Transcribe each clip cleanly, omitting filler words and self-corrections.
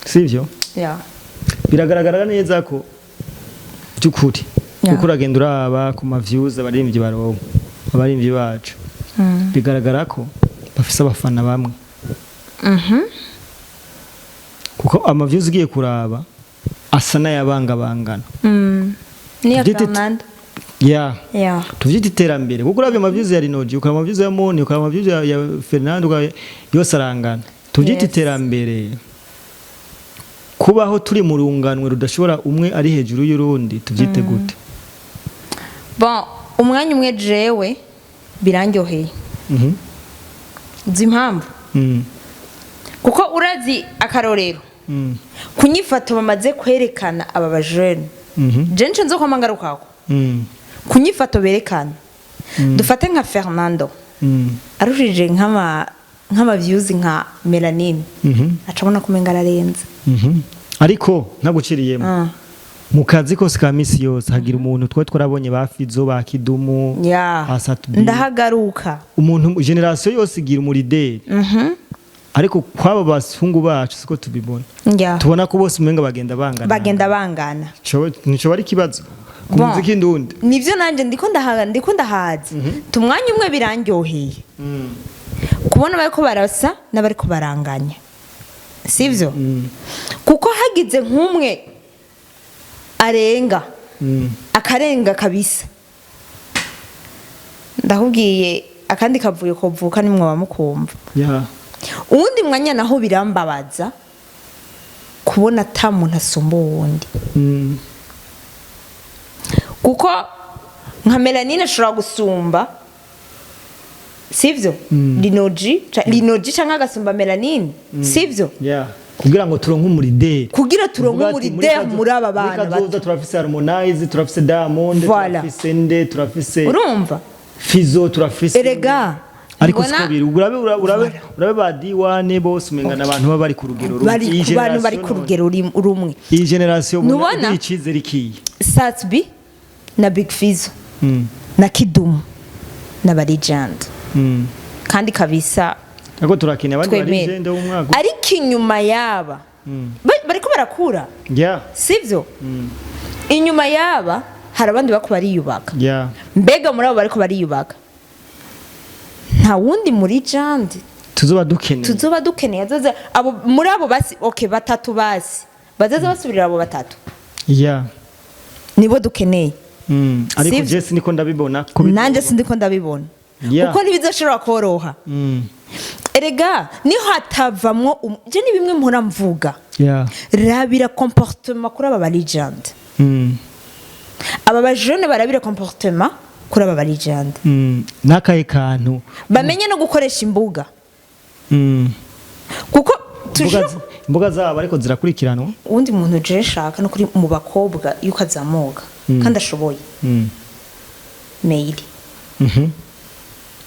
Sivyo? Yeah. Biragaragara neza ko by'ukuri, kuko uragenda uraba ku ma views abaririmbyi baronka, abaririmbyi bacu, bigaragara ko bafise abafana bamwe, kuko ama views ugiye kuraba asa n'ayabangabangana. Niyo Tuvyite Fernando. Yeah. Yeah. Tuvyite iterambere, kuko uravye ama views ya Rinoji, ukaraba ama views ya Moni, ukaraba ama views ya Fernando, yose arangana. Tuvyite iterambere, kubaho turi mu runganwe rudashobora umwe ari hejuru y'urundi, tuvyite gute? Bon, umwanya umwe jewe birandyoheye. Uzi impamvu? Kuko urazi akarorero, ku nyifato bamaze kwerekana aba bajene, je nico nzokwama ngarukako, ku nyifato berekana, dufate nka Fernando, arushije nk'ama views nka Melanine, acabona kumenga ararenze. Ariko ntaguciriyemo, mu kazi kose ka misi yose hagira umuntu twari twarabonye, ba Fizo, ba Kidumu, ba Sat-B. Ndahagaruka. Umuntu, génération yose igira umu leader, ariko kwaba basungu bacu siko tubibona. Tubona ko bose umenga bagenda bangana. Bagenda bangana. Nico ari ikibazo ku Bon. muziki ndundi. Nivyo, nanje ndiko ndahaga, ndiko ndahaza. Tumwanya umwe birandyoheye kubona bariko barasa n'abariko baranganya, sivyo? Kuko hagize nk'umwe arenga, akarenga kabisa, ndakubwiye akandi kavuyo kovuka nimwe bamukumva. Uwundi mwanya naho birambabaza kubona ata muntu asumba uwundi, kuko nka Melanine ashobora gusumba, sivyo, Linoji, Linoji canke agasumba Melanine, sivyo? Yeah. Kugira ngo turonke umu leader. Kugira turonke Uvuga ati, umu leader muri aba bana muri kazoza bato. Turafise Harmonize, turafise Diamond, Voilà. turafise nde, turafise Urumva? Fizo, turafise. Erega Ariko mbona siko biri. Urabe ba D1 bose, umenga n'abantu baba bari ku rugero rumwe. Bari Iyi ku bantu bari generation ku rugero rumwe. Iyi generation Nubona? ubona icizere ikiye. Sat-B na Big Fizzo na Kidumu na ba legend, kandi kabisa Ariko turakeneye abandi ba twemere. legend w'umwaka. Ariko inyuma yaba bariko barakura, sivyo? Inyuma yaba hari abandi bako bariyubaka. Mbega muri abo bariko bariyubaka, nta wundi muri legend Tuzoba dukeneye. tuzoba dukeneye azoza abo muri abo basi, okay, batatu basi bazaza basubirira abo batatu, nibo dukeneye. Ariko Sivyo? je siniko ndabibona ko Nanjye sindiko ndabibona, kuko ntibizoshobora koroha. Erega niho hatavamwo je ni bimwe mpora mvuga, rabira comportement kuri aba ba legend, aba bajene barabira comportement kuri aba ba legend, N'akahe kantu? Bamenye no gukoresha imbuga, kuko Imbuga toujours imbuga zabo ariko zirakurikiranwa. Uwundi muntu je nshaka no kuri mu bakobwa yuko azamuka kandi ashoboye, Meili.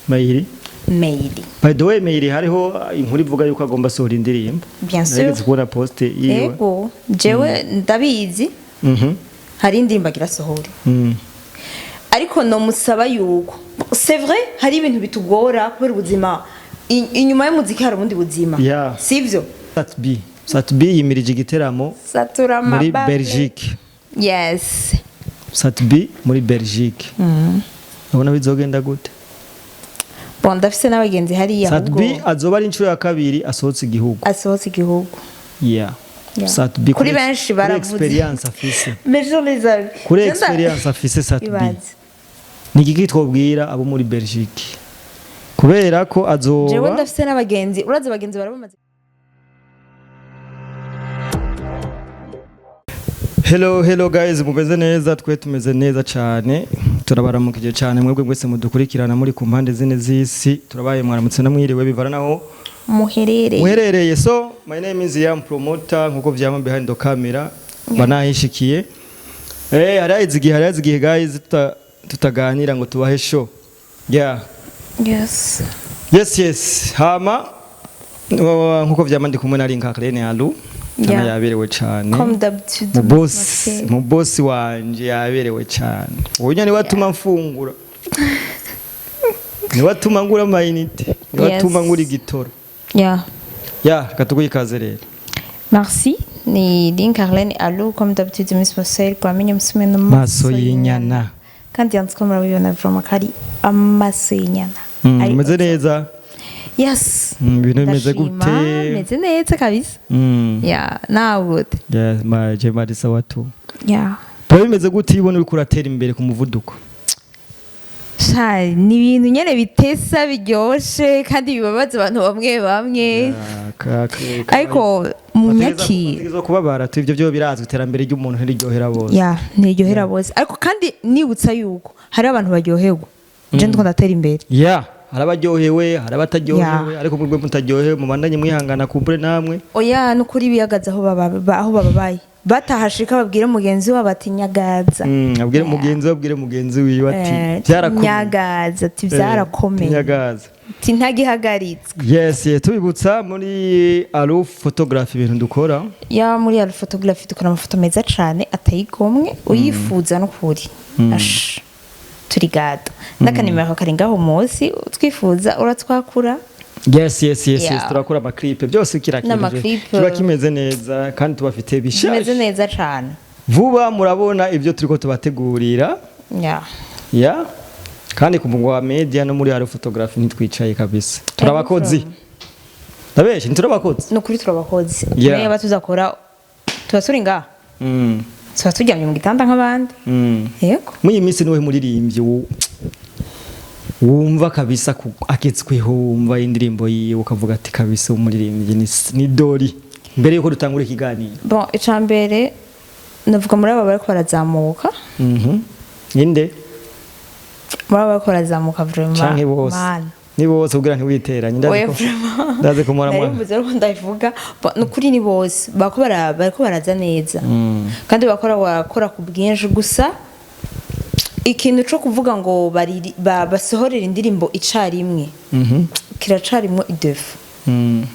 Mayiri. Meili. By the way, Meili, hariho inkuru ivuga yuko agomba asohora indirimbo. Bien sûr. Narigeze kubona post yiwe. Ego, jewe ndabizi, hari indirimbo agira asohore, ariko nomusaba yuko, c'est vrai, hari ibintu bitugora kubera ubuzima, inyuma y'umuziki hari ubundi buzima, sivyo? Sat-B. Sat-B yimirije igiteramo Satura muri mabable. Belgique. Yes. Sat-B muri Belgique. Urabona bizogenda gute? Bon, ndafise n'abagenzi hariya. Sat-B Ahubwo azoba ari inshuro ya kabiri asohotse igihugu. Asohotse igihugu. Sat-B Kuri benshi kuri baravuze. experience afise. Mais je les amis. Kuri experience afise Sat-B. Ibaze. Ni igiki twobwira abo muri Belgique? Kubera ko Jewe azoba ndafise n'abagenzi, urazi abagenzi barabamaze. Hello, hello guys, mumeze neza? Twe tumeze neza cyane. Turabaramukije cyane mwebwe mwese mudukurikirana muri ku mpande zine z'isi. Turabaye mwaramutse na mwiriwe, bivana naho Muherereye. muherereye. So my name is Yam Promoter, nkuko vyama behind the camera banahishikiye. Harahize igihe guys tutaganira ngo tubahe show. Yeah. Yes. Yes. Hama nkuko vyama ndi kumwe na Linka Claire Alu. Yeah. Yaberewe cyane. Comme d'habitude. Mu boss, mu boss wanje yaberewe cyane. Uyu niwe atuma mfungura, niwe atuma ngura ama unité, niwe Yes. atuma ngura igitoro. Yeah. Ya, reka tuguhe ikaze rero. Merci. Ni Link Arlene Alou, comme d'habitude, Miss Marcel kwamenya musumeno. Maso y'inyana. Kandi yanditswe, murabibona vraiment ko ari amaso y'inyana. Umeze neza? Yes. Ibintu bimeze Ndashima, gute? Meze neza kabisa. Yeah, nawe gute? Yeah, ma je mari sawa tu. Biba bimeze gute iyo ubona uriko uratera imbere ku muvuduko? Sha, ni ibintu nyene bitesa, biryoshe kandi bibabaza abantu bamwe bamwe. Ariko munyakira. Bategerezwa kubabara tu, ivyo byo birazwi, iterambere ry'umuntu ntiriryohera bose. Ya, ntiryohera bose, ariko kandi nibutsa yuko hari abantu baryoherwa je ndiko ndatera imbere. Ya, hari abaryohewe, hari abataryohewe. Ariko mwebwe mutaryohewe mubandanye mwihangana, kumbure namwe. Oya, nukuri biyagaza aho baba aho bababaye batahashika, babwire mugenzi wabo ati nyagaza. Abwire mugenzi we, abwire mugenzi wiwe ati byarakomeye. Nyagaza ati byarakomeye. Nyagaza. Ati ntagihagaritswe. Yes, tubibutsa muri Alu Photography ibintu dukora. Ya, muri ya photography dukora amafoto meza cane ateye igomwe, uyifuza n'ukuri. Ash, turi gado n'akanimero kari ngaho munsi, utwifuza uratwakura. Yes. Turakora ama clip byose, kira kintu N'ama clip. kiba kimeze neza kandi tubafite kimeze bishasha. Neza cane. Vuba murabona ibyo turiko tubategurira. Ya, kandi ku mugwa wa media no muri Alu Photography ntitwicaye kabisa, turabakozi. Ndabeshe? Ntiturabakozi? Nukuri turabakozi. Niba tuzakora tuba turi ngaha, tuba turyamye mu gitanda nk'abandi. Yego. Muri iyi minsi niwe muririmbyi wumva kabisa agezweho, wumva indirimbo yiwe ukavuga ati kabisa umuririmbyi ni Dori, mbere yuko dutangura ikiganiro? Bon, icambere navuga muri aba bariko barazamuka. Inde? Muri aba bariko barazamuka vraiment. Canke bose? Man. Ni bose kugira ntiwiteranye, ndazi Oya, ko vraiment. ndazi ko mura Nari mwana. mvuze ariko ndabivuga. Bon, nukuri ni bose bariko baraza neza kandi bakora barakora ku bwinshi. Gusa ikintu co kuvuga ngo basohorera indirimbo icarimwe kiracarimwo i défaut.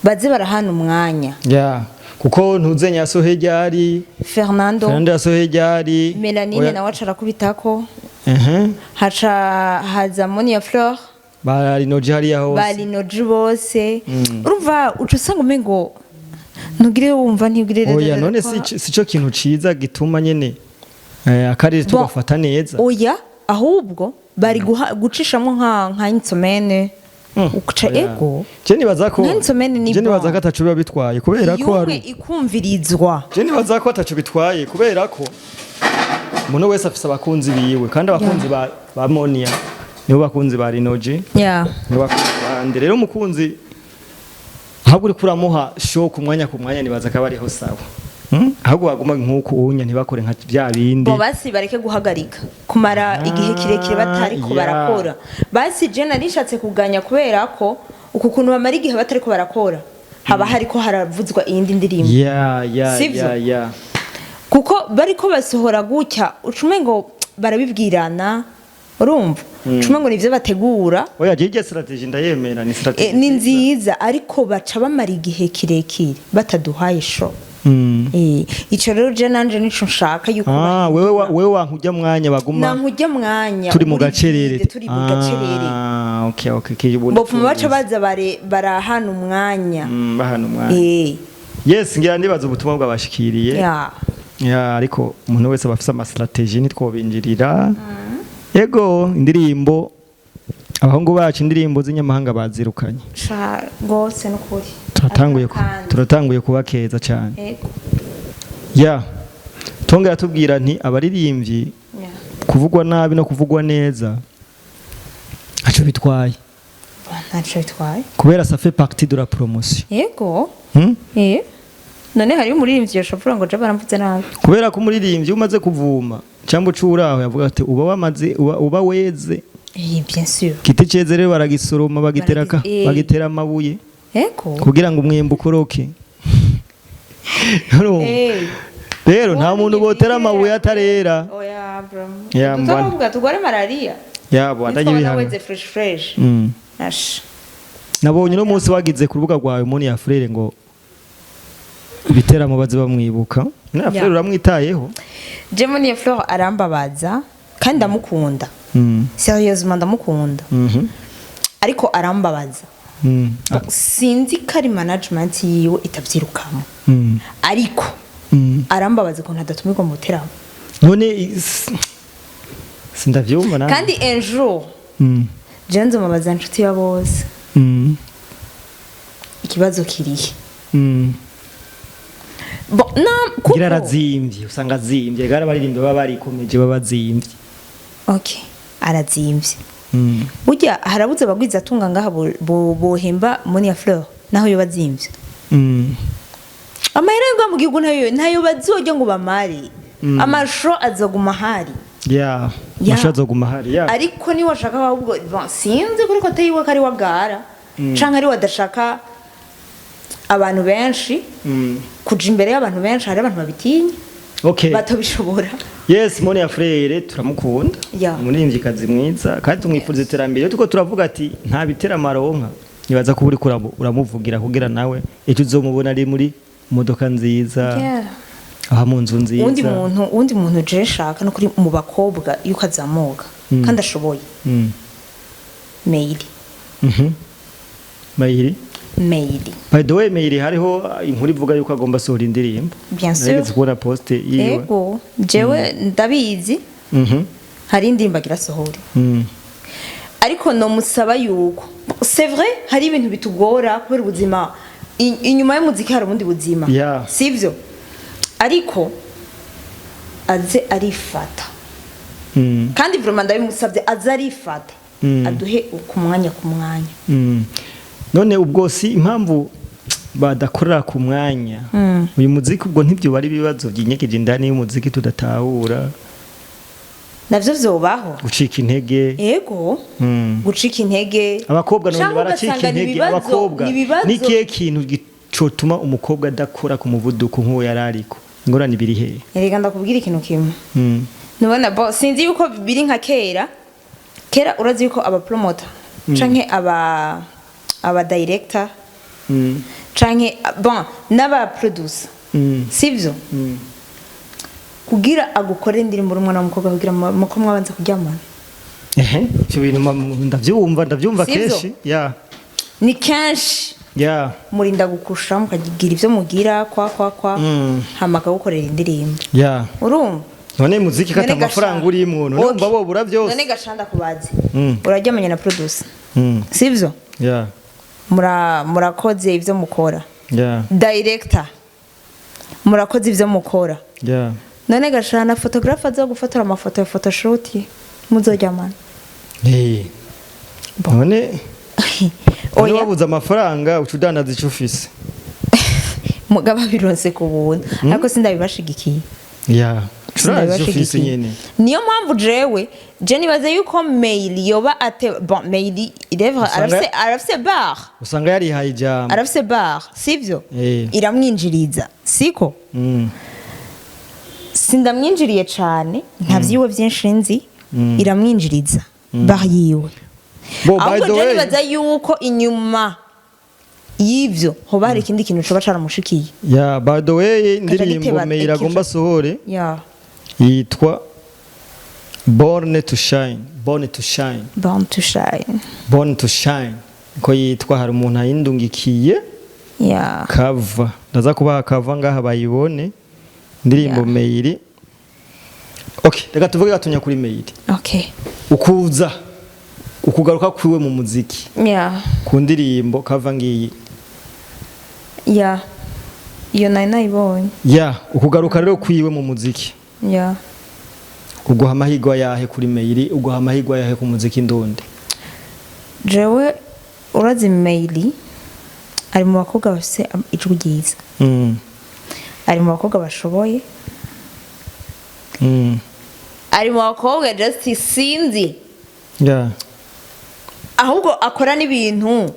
Baze barahana umwanya. Ya, kuko ntuzenya yasohoye ryari? Fernando. Fernando yasohoye ryari? Melanine. Oya. Nawe aca arakubitako, haca haza Monia Fleur. Barinoji hariya hose. Barinoji bose. Urumva uca usanga umengo ntugire wumva ntugire. Oya, none si cyo kintu ciza gituma nyene akarere Bon. tugafata neza? Oya, ahubwo bari gucishamwo nka une semaine uca. Oya. Ego. Je nibaza ko Nka une semaine ni je nibaza bon. ko ataco biba bitwaye kubera ko yumwe hari ikumvirizwa. Je nibaza ko ataco bitwaye kubera ko umuntu wese afise abakunzi biwe, kandi abakunzi ba Monia nibo bakunzi ba Rinoji, nibo bakunzi bande. Rero umukunzi ahubwo uriko uramuha show ku mwanya ku mwanya, nibaza ko aba ariho sawa. Ahubwo baguma nk'uko unya ntibakore nka bya bindi. Bo basi bareke guhagarika kumara igihe kirekire batariko barakora. Basi je nari nshatse kuganya kubera ko uku kuntu bamara igihe batariko barakora, haba hariko haravuzwa iyindi ndirimbo. Sivyo? Ya. Kuko bariko basohora gutya, ucume ngo barabibwirana, urumva ucume ngo nivyo bategura. Oya, je irya strategy ndayemera, ni strategy. Ni nziza, ariko baca bamara igihe kirekire bataduhaye show. Ico rero je nanje nico nshaka yuko Ah, wewe wankujya mwanya baguma nankujya mwanya turi mu uri gacerere. vide, turi mu gacerere. Ah, okay, ubu bopfuma baca baza barahana umwanya. Bahana umwanya. Yes, ngira ndibaza ubutumwa bwabashikiriye. Ya, ariko umuntu wese aba afise ama strategy, ntitwobinjirira. Yego, indirimbo abahungu bacu, indirimbo z'inyamahanga bazirukanye. Sha gose nukuri. Turatanguye Kandi. Turatanguye kuba keza cyane. Yego. Ya, tongera tubwira nti abaririmbyi kuvugwa nabi no kuvugwa neza aco bitwaye. Ntaco bitwaye. Kubera ça fait partie de la promotion. Yego. Hmm? None hari umuririmbyi yoshobora ngo je baramvuze nabi? Kubera ko umuririmbyi umaze kuvuma cyangwa ucuraho yavuga ati uba wamaze uba weze. Bien sûr. Igiti ceze rero baragisoroma, bagitera bagitera amabuye kugira ngo umwembe ukoroke. Urumva? Rero nta muntu botera amabuye atarera. Oya bro. Ya, mbona. Tutavuga tugware malaria. Yabo Nitwabona atagibihanga. weze fresh fresh. Ash. Nabonye uno munsi wagize ku rubuga rwawe Moni ya Frere ngo ibiteramo baze bamwibuka na Frere uramwitayeho? Je Monia Fleur arambabaza kandi ndamukunda. Sérieusement ndamukunda. Ariko arambabaza. Sinzi ko ari management yiwe itabyirukamo. Ariko arambabaza ukuntu adatumirwa mu biteramo. None sindavyumva nanjye. Kandi un jour je nzomubaza, inshuti ya bose, ikibazo kirihe? Bon, na kuko Ngira arazimvye, usanga azimvye gara abaririmbyi baba barikomeje, baba bazimvye. Okay, arazimvye. Burya harabuze abagwiza atunga ngaha bohemba Monia Fleur naho yo bazimvye. Amahera yo mu gihugu ntayo bazorya ngo bamare. Amasho azoguma ahari. Yeah, masho azoguma ahari, yeah. Ariko niba washaka ahubwo, bon, sinzi kuri côté yiwe ko ari wagara canke ari wadashaka abantu benshi, kuja imbere y'abantu benshi, hari abantu babitinya, batobishobora. Yes, Monia Fleur turamukunda. Umuririmvyikazi mwiza kandi tumwifuriza iterambere. Iyo turiko turavuga ati nta biteramo aronka, nibaza ko uriko uramuvugira kugira nawe ejo uzomubona ari muri modoka nziza, aha mu nzu nziza. Uwundi muntu je shaka no kuri mu bakobwa yuko azamuka kandi ashoboye, Meili. Mayiri. Meili. By the way, Meili hariho inkuru ivuga yuko agomba asohora indirimbo. Bien sûr. Narigeze kubona post yiwe. Ego, jewe ndabizi. Hari indirimbo agira asohore. Ariko nomusaba yuko, c'est vrai, hari ibintu bitugora kubera ubuzima, inyuma y'umuziki hari ubundi buzima, sivyo? Ariko aze arifata. Kandi vraiment ndabimusabye, aze arifata, aduhe ku mwanya, ku mwanya. None ubwo si impamvu badakorera ku mwanya uyu muziki, ubwo ntibyo bari ibibazo byinyegeje indani y'umuziki tudatahura? Navyo vyobaho. Gucika intege. Ego. Gucika intege. Abakobwa none Canke baracika ugasanga ni intege. Abakobwa ni ibibazo. ni ikihe kintu cotuma umukobwa adakora ku muvuduko nk'uwo yari ariko? Ingorane biri hehe? Erega ndakubwira ikintu kimwe. Nubona bo sinzi yuko biri nka kera. Kera urazi yuko aba promoter canke aba director canke, bon, n'aba producer, sivyo? Kugira agukore indirimbo uri umwana w'umukobwa, kugira muko mwabanza kuryamana. Ehe, ivyo bintu ndavyumva Sivyo? kenshi, ya. Ni kenshi. Murinda gukusha, mukagira ivyo mugira kwa hama akagukorera indirimbo. Urumva? None muziki kata None amafaranga Gashanda. urimwo, none Okay. wumva bobura byose? None gashanda kubazi, uraryamanye na producer, sivyo? Ya. Murakoze ivyo mukora. Director, murakoze ivyo mukora. None gashana photographe aza gufotora amafoto ya photoshoot, muzoryamana? Eh. None Oya. wabuze amafaranga, uca udandaza ico ufise. Mugabo bironse ku buntu, ariko sindabibashigikiye. Ya, udandaza ico ufise. Sindabibashigikiye. Nyene. Niyo mpamvu jewe je nibaze yuko Mail yoba ate, bon, Mail il est vrai, arafise bar. Usanga yarihaye ijambo. Arafise bar, sivyo? Eh. Iramwinjiriza, siko? Sindamwinjiriye cane, nta vyiwe vyinshi nzi. Iramwinjiriza bar yiwe. Bo, by Ahubwo the je way, nibaza yuko inyuma y'ivyo hoba hari ikindi kintu coba caramushikiye. Ya, by the way, indirimbo giteba- Meira agomba asohore ya yitwa Born to Shine, Born to Shine. Born to Shine. Born to Shine ko yitwa. Hari umuntu ayindungikiye kava, ndaza kubaha kava ngaha bayibone indirimbo. Meiri, okay, reka tuvuge gatonya kuri Meiri. Ukuza ukugaruka kwiwe mu muziki ku ndirimbo kava ngiyi. Ya, iyo nari nayibonye. Ya, ukugaruka rero kwiwe mu muziki, uguha amahirwe ayahe kuri Meiri, uguha amahirwe ayahe ku muziki ndundi? Jewe urazi Meili ari mu bakobwa bafise ijwi ryiza, ari mu bakobwa bashoboye, ari mu bakobwa just sinzi, ahubwo akora n'ibintu.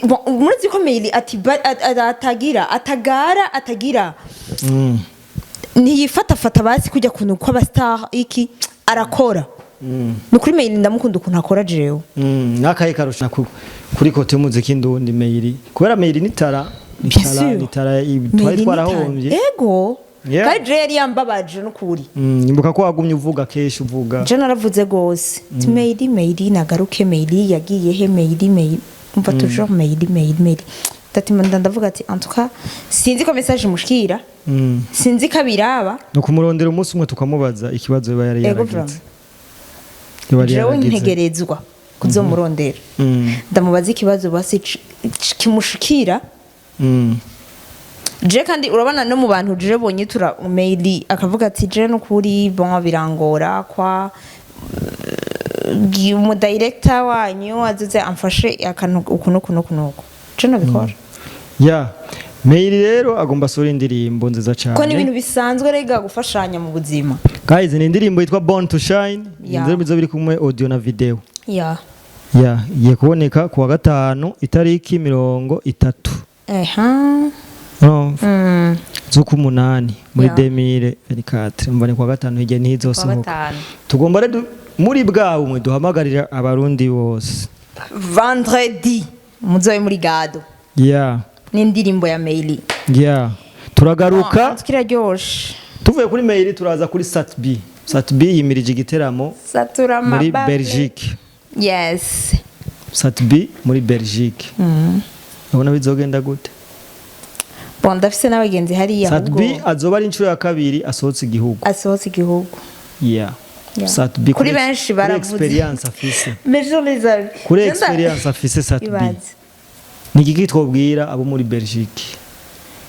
Bon, murazi ko Meili ati atagira atagara atagira, ntiyifatafata basi kujya kuntu kw'abastar iki arakora. Ni ukuri Meili ndamukunda ukuntu akora jewe. N'akahe karusha kuri côté y'umuziki ndundi Meiri? Kubera Meiri ni tara ni Bien tara sûr. ni tara Meili twari ni twarahombye. tara. Ego. Kandi jewe yari yambabaje n'ukuri. Ibuka ko wagumye uvuga kenshi, uvuga. Je naravuze gose. Ati Meili, Meili nagaruke, Meili yagiye he? Meili, Meili, umva toujours Meili, Meili, Meili. Ndatima, ndavuga ati en tout cas sinzi ko message mushikira, sinzi ko abiraba. Ni ukumurondera umunsi umwe tukamubaza ikibazo yoba yari Ego, yaragize. vraiment. Yoba yari Jewe yaragize. ntegerezwa kuzomurondera, ndamubaza ikibazo basi kimushikira. Je kandi urabona no mu bantu je bonye tura mail akavuga ati je nukuri bon birangora kwa umu director wanyu azoze amfashe akantu uku nuku nuku nuku, je nabikora. Ya Mail rero agomba asura indirimbo nziza cyane. Ko ni ibintu bisanzwe rega gufashanya mu buzima. Guys, ni indirimbo yitwa Born to Shine. Indirimbo izo biri kumwe audio na video. Ya igiye kuboneka ku wa gatanu itariki 30 no, z'ukumunani muri 2024. Umva, ni kuwa gatanu hirya Kuwa ntizosohoka. gatanu. Tugomba rero muri bwa bumwe duhamagarira Abarundi bose. Vendredi muzobe muri gado n'indirimbo ya Meili. Ya, turagaruka. Kiraryoshe. Tuvuye kuri Meili turaza kuri Sat-B. Sat-B yimirije igiteramo Satura muri mababe. Belgique. Yes. Sat-B muri Belgique, urabona bizogenda gute? Bon, ndafise n'abagenzi hariya ahubwo. Sat-B azoba ari inshuro ya kabiri asohotse igihugu. Asohotse igihugu. Sat-B Kuri benshi kuri baravuze. experience afise. Mes jours, les amis. Kuri Jenda- experience afise Sat-B. Ibaze. Ni igiki twobwira abo muri Belgique,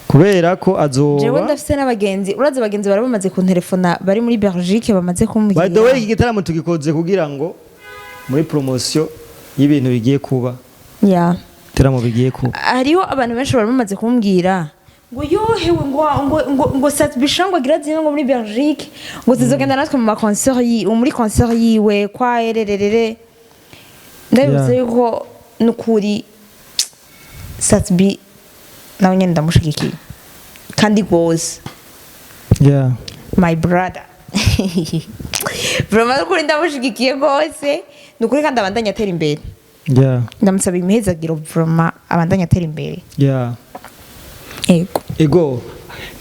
kubera ko Jewe azoba ndafise n'abagenzi, urazi abagenzi bari bamaze kuntelefona bari muri Belgique, bamaze By the kumbwira. way, iki gitaramo tugikoze kugira ngo muri promotion y'ibintu bigiye kuba, ibitaramo bigiye kuba. Hariho abantu benshi bari bamaze kumbwira ngo yohewe, ngo Sat-B ngo agira zino ngo muri Belgique, ngo zizogenda natwe mu ma concert yi muri concert yiwe kwa erererere. Ndabibutse yuko nukuri Sat-B nawe nyene ndamushigikiye kandi rwose. My brother, vraiment nukuri ndamushigikiye rwose, nukuri kandi abandanya atera imbere. Ndamusaba imihezagiro vraiment, abandanya atera imbere. Ego. Ego,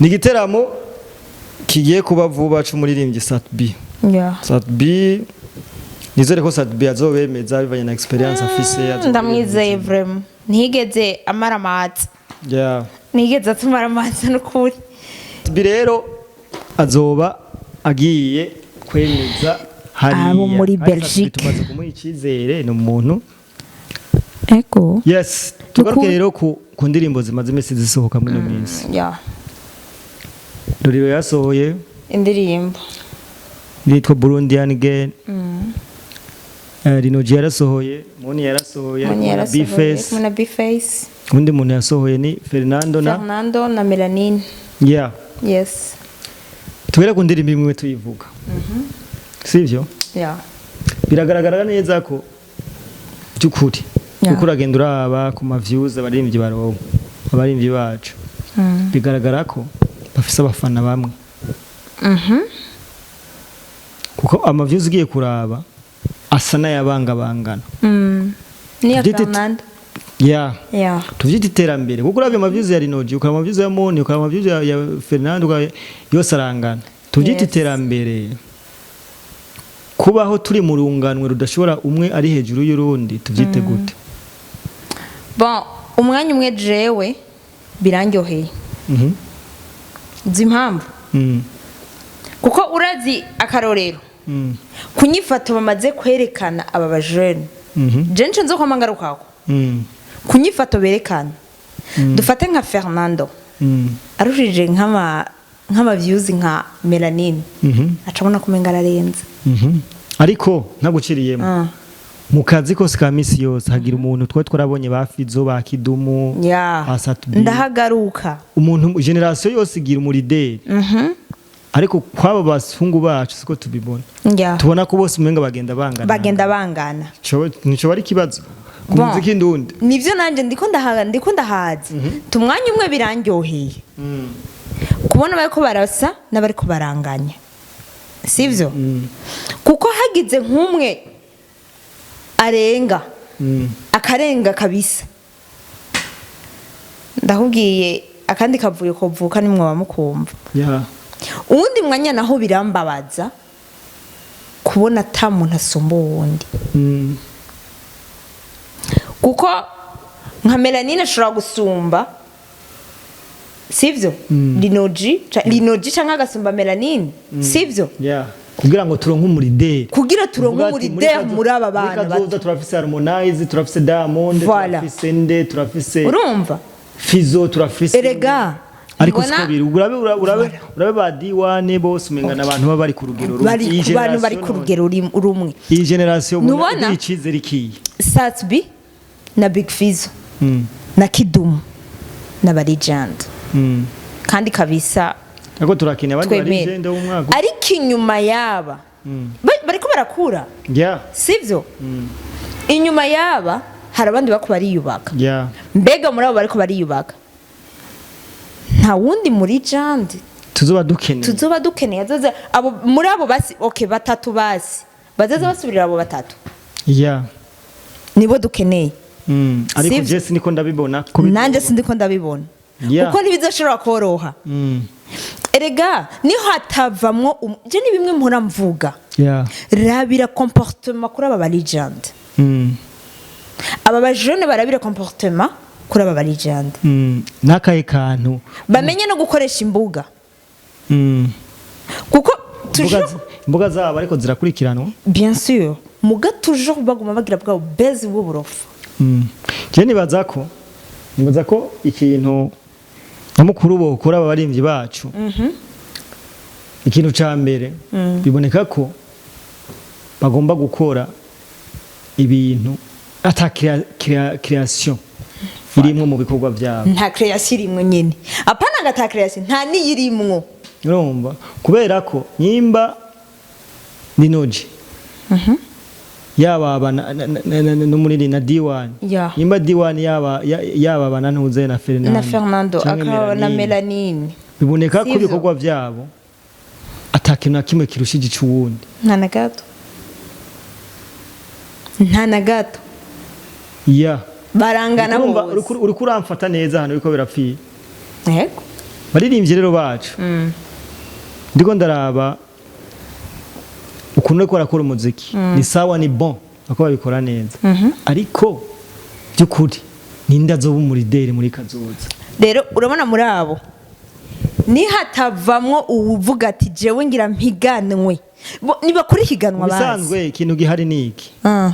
ni igiteramo kigiye kuba vuba c'umuririmbyi Sat-B. Sat-B, nizere ko Sat-B azobemeza bivanye na experience afise, azobemeza. Ndamwizeye vraiment, ntiyigeze amara amazi. Ntiyigeze atumara amazi nukuri. Sat-B rero azoba agiye kwemeza hariya. Abo muri Kandi Sat-B Belgique. tumaze kumuha icyizere, ni umuntu. Ego. Yes, tugaruke Nukuri. rero ku ndirimbo zimaze iminsi zisohoka muri ino minsi. Ruriro yasohoye Indirimbo. yitwa Burundian Girl. Lino G yarasohoye, Moni yarasohoye, Moni ari kumwe na yarasohoye B-Face. Kumwe na B-Face. Undi muntu yasohoye ni Fernando na Fernando na Melanine. Yes. Tugere ku ndirimbo imwe tuyivuga, sivyo? Yeah. Biragaragara neza ko by'ukuri kuko uragenda uraba ku ma views abaririmbyi baronka, abaririmbyi bacu, bigaragara ko bafise abafana bamwe, kuko ama views ugiye kuraba asa n'ayabangabangana. Niya Tuvyite Fernando. Tuvyite iterambere, kuko uravye ama views ya Lino G, ukaraba ama views ya Moni, ukaraba ama views ya Fernando, yose arangana. Tuvyite iterambere, kubaho turi mu runganwe rudashobora umwe ari hejuru y'urundi, tuvyite gute? Bon, umwanya umwe jewe birandyoheye. Uzi impamvu? Kuko urazi akarorero, ku nyifato bamaze kwerekana aba bajene, je nce nzo kwama ngarukako, ku nyifato berekana, dufate nka Fernando, arushije nk'ama views nka Melanine, acabona kumenga ararenze. Ariko ntaguciriyemo, mu kazi kose ka misi yose hagira umuntu twari twarabonye, ba Fizo, ba Kidumu, ba Sat-B. Ndahagaruka. Umuntu, generation yose igira umu leader, ariko kwaba bahungu bacu siko tubibona. Tubona ko bose umenga bagenda bangana. Bagenda bangana. Nico bari ikibazo ku Bon. muziki ndundi. Nivyo nanje ndiko ndahaga, ndiko ndahazi tumwanya umwe birandyoheye kubona bariko barasa n'abariko baranganya, sivyo? Kuko hagize nk'umwe arenga, akarenga kabisa, ndakubwiye akandi kavuyo kovuka nimwe bamukumva. Uwundi mwanya naho birambabaza kubona ata muntu asumba uwundi, kuko Nka Melanine ashobora gusumba, sivyo, Linoji, Linoji canke agasumba Melanine, sivyo? Yeah, kugira ngo turonke umu leader. Kugira turonke Uvuga ati, umu leader muri aba bana muri kazoza bato. Turafise Harmonize, turafise Diamond, Voilà. turafise nde, turafise Urumva? Fizo, turafise. Erega Ariko siko biri. Urabe ba D1 bose, umenga n'abantu baba bari ku rugero rumwe. Bari Iyi ku bantu bari generation ku rugero rumwe. Iyi generation ubona Ntubona? igira icizere ikiye. Sat-B na Big Fizzo na Kidumu na ba legend kandi kabisa. Ariko turakeneye abandi ba Twemere. legend w'umwaka. Ariko inyuma yaba bariko barakura, sivyo? Inyuma yaba hari abandi bako bariyubaka. Mbega muri abo bariko bariyubaka, nta wundi mu legend Tuzoba dukeneye. tuzoba dukeneye azoza abo muri abo basi, okay, batatu basi bazaza basubirira abo batatu nibo dukeneye. Ariko Sivyo? je siniko ndabibona. Nanje sindiko ndabibona kuko ntibizoshobora koroha. Erega niho hatavamwo je ni bimwe mpora mvuga. Rabira comportement kuri aba ba legend. Aba bajene barabira comportement kuri aba ba legend. N'akahe kantu? Bamenye no gukoresha imbuga kuko Imbuga toujours imbuga zabo ariko zirakurikiranwa. Bien sûr, muga toujours baguma bagira bwabo bezi bw'uburofa. Je nibaza ko ikintu nyamukuru bokora aba barimvyi bacu, ikintu ca mbere, biboneka ko bagomba gukora ibintu ata création irimwo mu bikorwa vyabo. Nta création irimwo nyene, apana ngo ata création, nta niyirimwo. Urumva, kubera ko nyimba Linoji yaba aba n'umuriri na D1, nyimba D1 yaba yaba aba na Ntuze na Fernando, na Fernando canke akaba na Melanine. Melanine. Biboneka ko Sivyo? ibikorwa vyabo ata kintu na kimwe kirushije icuwundi. Nta na gato, nta na gato. Barangana Urumva, bose. Uriko uramfata neza hano biriko birapfira. Yego. Baririmbyi rero bacu, ndiko ndaraba ukuntu bariko barakora umuziki, ni sawa, ni bon, bako babikora neza, ariko by'ukuri ninde azoba umu leader muri kazoza? Rero urabona, muri abo nihatavamwo uwuvuga ati jewe ngira mpiganwe. Nibakora ihiganwa Mu bazi. bisanzwe ikintu gihari ni iki: Ah,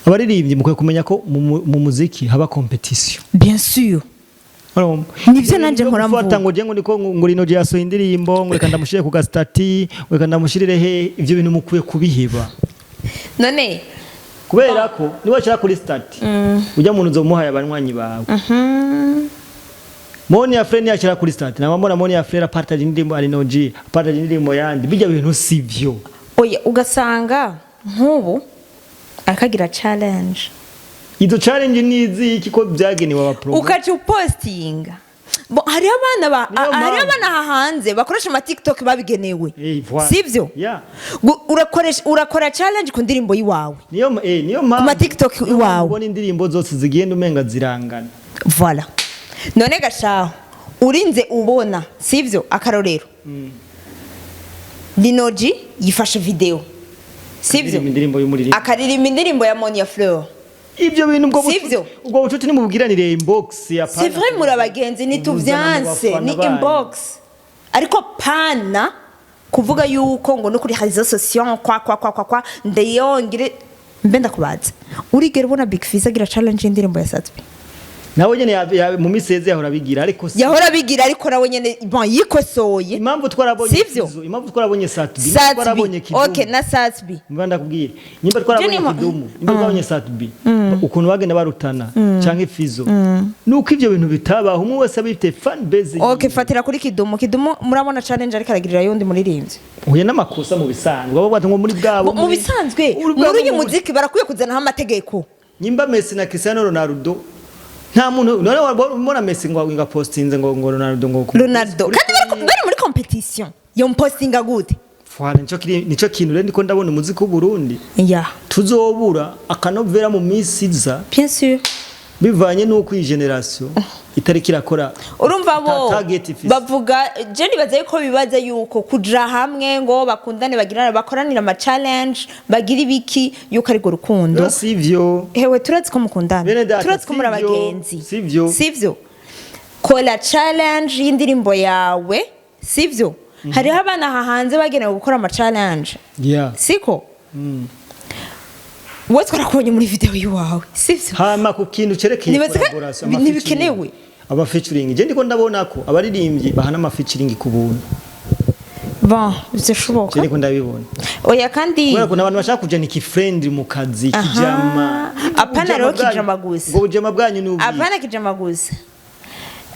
abaririmbyi mukwiye kumenya ko mu muziki haba competition. Bien sûr. Urumva? Nivyo nanje mpora Gufata mvuga. ngo je ngo ndiko ngo Rino yasohoye indirimbo, ngo reka ndamushire ku gastatut, ngo reka ndamushirire he, ivyo bintu mukwiye kubiheba. None Kubera ko niba washyira kuri statut, ujya muntu uzomuhaye abanywanyi bawe. Moni ya Frere yashyira kuri statut, naba mbona Moni ya Frere apartage indirimbo Arinoji, apartage indirimbo yandi, bijya bintu sivyo. Oya, ugasanga nk'ubu akagira challenge. Izo challenge ni iziki ko byagenewe abapromo? Ukaca upostinga. Bo, hariho abana ba Niyo hariho mpamvu. abana aha hanze bakoresha ama TikTok babigenewe. Eh, voilà. Sivyo? Yeah. Urakoresha, urakora challenge ku ndirimbo yiwawe. Niyo mpamvu Ma TikTok niyo mpamvu iwawe. ubona indirimbo zose zigenda umenga zirangana. Voilà. None gashaho urinze ubona, sivyo? Akarorero, Linoji yifashe video, sivyo? Indirimbo indirimbo y'umuririmbo. Akaririmba indirimbo ya Monia Fleur. Ibyo bintu ubwo bucuti, Sivyo? ubwo bucuti nimubwiranire inbox ya C'est vrai, muri abagenzi, ntituvyanse, ni inbox, ariko pana kuvuga yuko ngo no kuri réseaux sociaux kwa kwa kwa kwa kwa ndeyongere. Mbe ndakubaza, urigera ubona Big Fizz agira challenge y'indirimbo ya Sat-B? Nawe nyene mu minsi yeze yahora abigira, ariko Yahora abigira, ariko nawe nyene bon yikosoye. Impamvu twarabonye Sivyo? Fizzo, impamvu twarabonye Sat-B, impamvu twarabonye Sat-B. Kidumu. Okay, na Sat-B. Mba ndakubwira, nyimba twarabonye Kidumu, nyimba twarabonye Sat-B, ukuntu bagenda barutana canke Fizo, nuko ivyo bintu bitabaho, umwe wese abifite fan base Okay. yiwe. Fatira kuri Kidumu. Kidumu murabona challenge ariko aragirira yundi muririmbyi? Oya, n'amakosa mu bisanzwe baba bati ngo muri bwabo Mu bisanzwe muri bwabo muri uyu muziki barakwiye kuzanaho amategeko. Nyimba Messi na Cristiano Ronaldo, nta muntu none wabona Messi ngo postinze ngo Ronaldo ngo Ronaldo, kandi bari muri competition, yompostinga gute? Fwana, nico kintu rero ndiko ndabona umuziki w'u Burundi tuzobura akanovera mu minsi iza. Bien sûr. Bivanye n'uko iyi generation itariko irakora. Urumva bo Target ifise. Bavuga, je nibaza yuko bibaza yuko kuja hamwe ngo bakundane, bagirane, bakoranire ama challenge, bagira ibiki, yuko ari rukundo. Rero sivyo. Hewe, turazi ko mukundana. Bene data, Turazi ko muri sivyo, abagenzi. Sivyo. Sivyo? Kora challenge y'indirimbo yawe, sivyo? Hariho abana aha hanze bagenewe gukora ama challenge. Siko wowe twarakubonye muri video yiwawe, sivyo? Hama ku kintu cerekeye Nibaza ko collaboration, ama ntibikenewe. featuring. Aba featuring, je ndiko ndabona ko abaririmbyi bahana ama featuring ku buntu. Bon, bizashoboka. Je ndiko ndabibona. Oya, kandi Kubera ko n'abantu bashaka kujana iki friend mu kazi kijama. Apana rero Ubujama bwanyu- kijama gusa. Ubwo bujama bwanyu ni ubwi. Apana kijama gusa,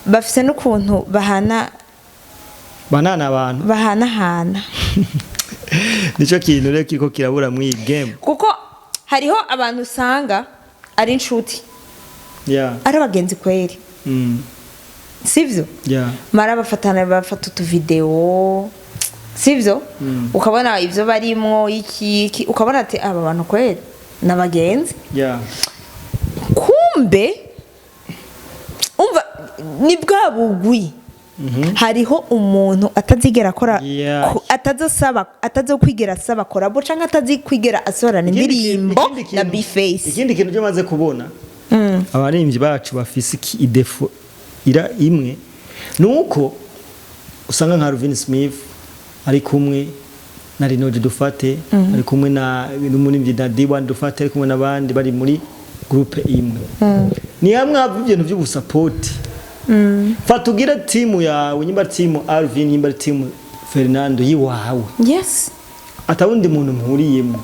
bafise n'ukuntu bahana. Banana abantu. Bahanahana. Nico kintu rero kiriko kirabura muri iyi game. Kuko hariho abantu usanga ari inshuti, ari abagenzi kweri, sivyo? Yeah. Mara bafatana, bafata utuvideo, sivyo? Ukabona ivyo barimwo, iki iki, ukabona ati aba bantu kweri ni abagenzi. Kumbe umva ni bwa bugwi, hariho umuntu atazigera akora, atazosaba, atazokwigera asaba collabo canke atazikwigera asohorana indirimbo na B-Face. Ikindi kintu cyo maze kubona, abaririmbyi bacu bafise iki i défaut ira imwe, nuko usanga nka Alvin Smith ari kumwe na Rinoji dufate, ari kumwe na n'umuririmbyi na D1 dufate, ari kumwe n'abandi bari muri groupe imwe, ni hamwe hava ibintu by'ubusapoti. Fata ugire timu yawe, nyimba ari timu Alvin, nyimba ari timu Fernando yiwawe, atawundi muntu muhuriyemo.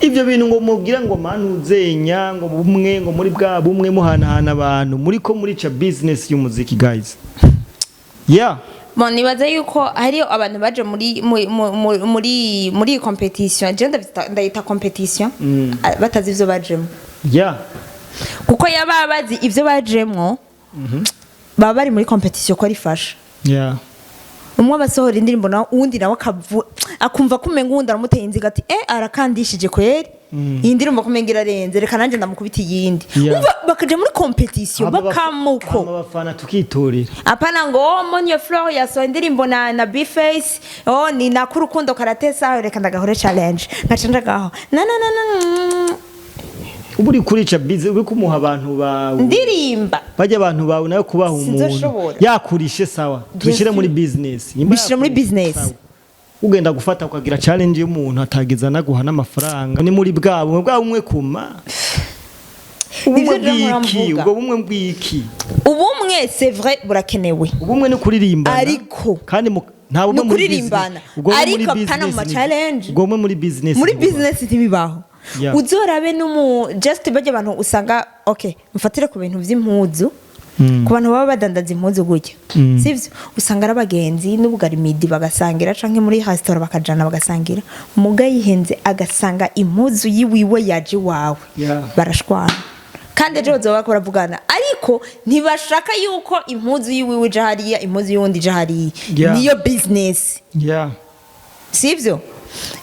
Ibyo bintu ngo mubwira ngo manuzenya ngo bumwe, ngo muri bwa bumwe muhanahana abantu, muri ko murica business y'umuziki, guys, yeah. Bon, nibaza yuko hariyo abantu baje muri iyi competition, je ndayita competition, batazi ivyo bajemo. Kuko yaba bazi ivyo bajemwo, baba bari muri competition ko rifasha. Umwe abasohora indirimbo nawe, uwundi nawe akumva ko umenga uwundi aramuteye inziga, ati eh, arakandishije kweri, iyi ndirimbo kumenga irarenze, reka nanjye ndamukubita iyindi. Umva, bakaja muri competition bakamuko. Hama abafana tukitorera. Apana ngo oh, Monia Fleur yasohoye indirimbo na B-Face, oh, ni nakurukundo karatesa, reka ndagahore challenge nkaca ndagaho na na na na. Uba uri kurica business, uri kumuha abantu bawe. Ndirimba. Bajya abantu bawe nawe kubaha umuntu Sinzoshobora. yakurishe, sawa, tubishyire muri business. Nimba Bishyire muri yakurishe, business. sawa. Ugenda gufata ukagira challenge y'umuntu atageza naguha n'amafaranga, ni muri bwa bumwe, bwa bumwe kuma ubumwe. Nivyo rero mpora Bw'iki? mvuga. Ubwo bumwe bw'iki? Ubumwe, c'est vrai, burakenewe. Ubumwe ni kuririmbana. Ariko kandi nta bumwe ni muri ukuririmbana. business. Ubwo bumwe muri Ariko apana mu business ma challenge. Ubwo bumwe muri business Muri ntibubaho. business ntibibaho. Uzorabe n'umu just bajya abantu usanga, okay, mfatire ku bintu vy'impuzu, ku bantu baba badandaza impuzu gutya, sivyo? Usanga ari abagenzi n'ubugari midi bagasangira, canke muri restaurant bakajana bagasangira, muga yihenze agasanga impuzu yiwiwe yaje iwawe, barashwana. Kandi ejo bazoba bariko baravugana, ariko ntibashaka yuko impuzu yiwiwe ija hariya, impuzu y'uwundi ija hariya. Niyo business. Sivyo?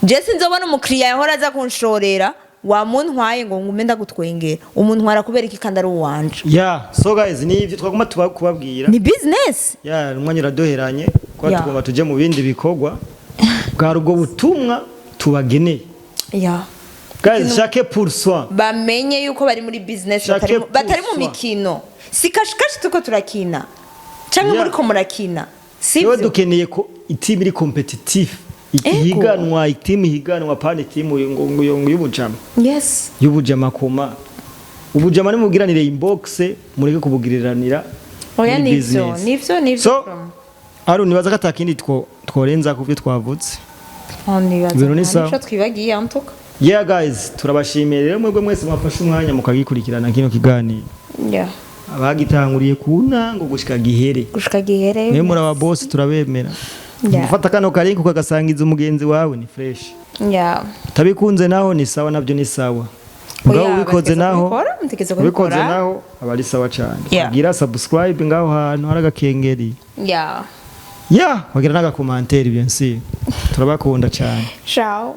Je sinzobona umukiriya yahora aza kunshorera wamuntwaye ngo ngume ndagutwengera, umuntwara kubera iki kandi ari uwanje? Yeah, so guys, ni ivyo twagomba tuba kubabwira. Ni business. Yeah, umwanya uraduheranye kuba tugomba tuje mu bindi bikorwa. Bwari ubwo butumwa tubageneye. Guys, chacun pour soi. Bamenye yuko bari muri business, Chacun pour batari mu soi. mikino, si kashikashi tuko turakina canke muriko murakina, Niba sivyo? dukeneye ko itimu iri competitive, ihiganwa, itimu ihiganwa, pana itimu ngo y'ubujama. Y'ubujama koma ubujama, nimugiranire inbox, mureke kubugiriranira Oya, muri nivyo. business. Nivyo. So Aru, nibaza ko atakindi tworenza ku byo twavutse. Oh, nibaza Ibintu ni nta sawa. nico twibagiye antuka. Yeah guys, turabashimiye rero mwebwe mwese mwafashe umwanya mukagikurikirana kino kiganiro, abagitanguriye ku ntango gushika gihere. Gushika gihere. Mwe muri aba boss, turabemera. Gufata kano ka link ukagasangiza umugenzi wawe ni fresh. Utabikunze naho ni sawa, nabyo ni sawa. Mugabo Oya, ubikoze bategeza naho kubikora, mutegeza ubikoze kubikora. naho aba ari sawa cyane. Gira subscribe ngaho hantu hari agakengeri. Yeah, wagira n'agakomantere, bien sûr. Turabakunda cyane. Ciao.